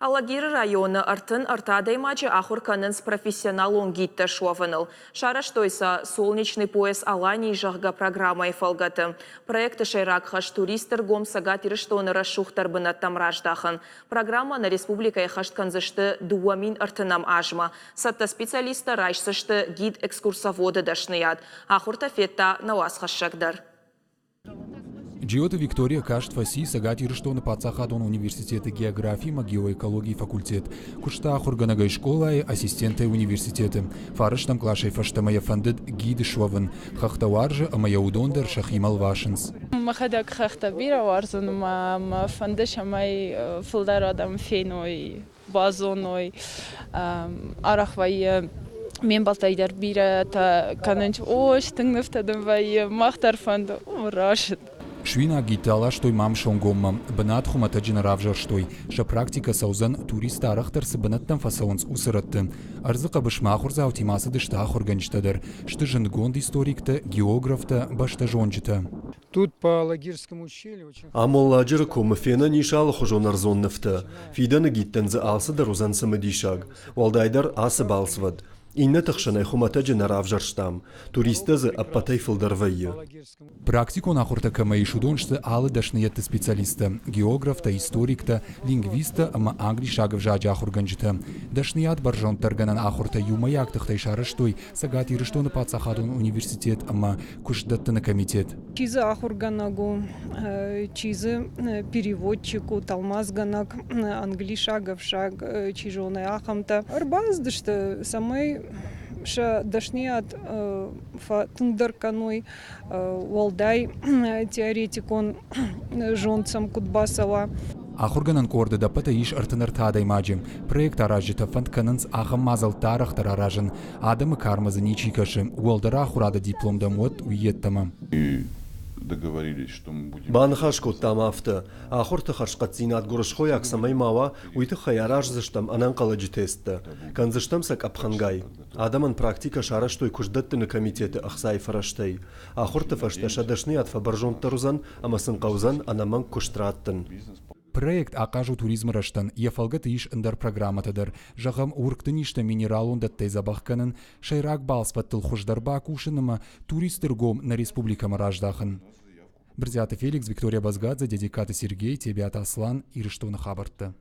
Алагиры районы 33 адӕймаджы ахуыр кӕнынц профессионалон гидтӕ суӕвыныл. Сарӕзтой сӕ Солнечный пояс Алании, зӕгъгӕ, программӕйы фӕлгӕты. Проекты сӕйраг хӕс туристты ргом Цӕгат Ирыстоны рӕсугъддӕр бынӕттӕм раздахын. Программӕ нӕ республикӕйы хӕст кӕндзысты 2030-ӕм азмӕ. Цӕттӕ специалисттӕ райсдзысты гид-экскурсоводы дӕсныйад. Ахуыртӕ федта нӕ уацхӕссӕг дӕр. Джиоты Виктория каст фӕци Цӕгат Ирыстоны паддзахадон университеты географи ӕмӕ геоэкологийы факультет. Куыста ахуыргӕнӕгӕй скъолайы, ассистентӕй университеты. Фарӕстӕм къласӕй фӕстӕмӕ йӕ фӕндыд гид суӕвын. Хӕхтӕ уарзы ӕмӕ йӕ уыдон дӕр сӕхимӕ лвасынц. Мӕхӕдӕг хӕхтӕ бирӕ уарзын ӕмӕ мӕ фӕнды, цӕмӕй фылдӕр адӕм феной, базоной. Арӕх вӕййы ме мбӕлттӕй дӕр бирӕтӕ кӕнынц, о, тынг нывтӕ дын вӕййы, мах дӕр фӕнды, о, раст. Суинаг гидтӕ аластой Мамсонгоммӕ. Бынат хуымӕтӕджы нӕ равзӕрстой. Сӕ практикӕ цӕудзӕн, туристтӕ арӕхдӕр цы бынӕттӕм фӕцӕуынц, уыцы рӕтты. Ӕрдзы хъӕбысмӕ ахуырдзаутимӕ ацыдысты ахуыргӕнджытӕ дӕр. Сты зындгонд историктӕ, географтӕ, бӕстӕзонджытӕ. Тут по Алагирскому ущелью очень... Ам Уӕлладжыры комы фенӕн ис алыхуызон ӕрдзон нывтӕ. Фидӕны гидтӕн дзы алцыдӕр уыдзӕн цымыдисаг. Уӕлдайдӕр ацы балцвӕд. Иннӕты хсӕн ӕй хуымӕтӕджы нӕ равзӕрстам. Туристтӕ дзы ӕппӕтӕй фылдӕр вӕййы. Практикон ахуыртӕ кӕмӕ ис, уыдон сты алы дӕсныйӕдты специалисттӕ, географтӕ, историктӕ, лингвисттӕ ӕмӕ англисаг ӕвзаджы ахуыргӕнджытӕ. Дӕсныйад бӕрзонддӕргӕнӕн ахуыртӕ иумӕйаг тыхтӕй сарӕзтой Цӕгат Ирыстоны паддзахадон университет ӕмӕ куыстдӕттыны комитет. Чи дзы ахуыргӕнӕг у, чи дзы переводчик у, тӕлмацгӕнӕг, англисаг ӕвзаг чи зоны, ахӕмтӕ. Ӕрбацыдысты, цӕмӕй сӕ дӕсныйад фӕтынгдӕр кӕной, уӕлдай теоретикон зонд сӕм куыд бацӕуа. Ахуыргӕнӕн къорды ӕдӕппӕтӕй ис 33 адӕймаджы. Проект аразджытӕ фӕнд кӕнынц ахӕм мадзӕлттӕ арӕхдӕр аразын. Адӕмы кармӕ дзы ничи кӕсы, уӕлдӕр ахуырады диплом дӕм уӕд, уый йеддӕмӕ. Баныхас кодтам афтӕ, ахуырты хӕрзхъӕддзинад гуырысхойаг цӕмӕй ма уа, уый тыххӕй араздзыстӕм ӕнӕнхъӕлӕджы тесттӕ, кӕндзыстӕм сӕ къӕпхӕнгай. Адӕмӕн практикӕ сарӕзтой куыстдӕттыны комитеты ӕхцайы фӕрӕзтӕй. Ахуырты фӕстӕ сӕ дӕсныйад фӕбӕрзонддӕр уыдзӕн ӕмӕ сын хъӕудзӕн ӕнӕмӕнг куыст раттын. Проект ахъаз у туризмы рӕзтӕн, йӕ фӕлгӕты ис ӕндӕр программӕтӕ дӕр, зӕгъӕм, уыргты низтӕ минералон дӕттӕй дзӕбӕх кӕнын, сӕйраг балцвӕдтыл хуыздӕр бакусын ӕмӕ туристты ргом нӕ республикӕмӕ раздахын. Брытъиаты Феликс, Виктория Базгадзе, Дедикаты Сергей, Тебиаты Аслан, Ирыстоны хабӕрттӕ.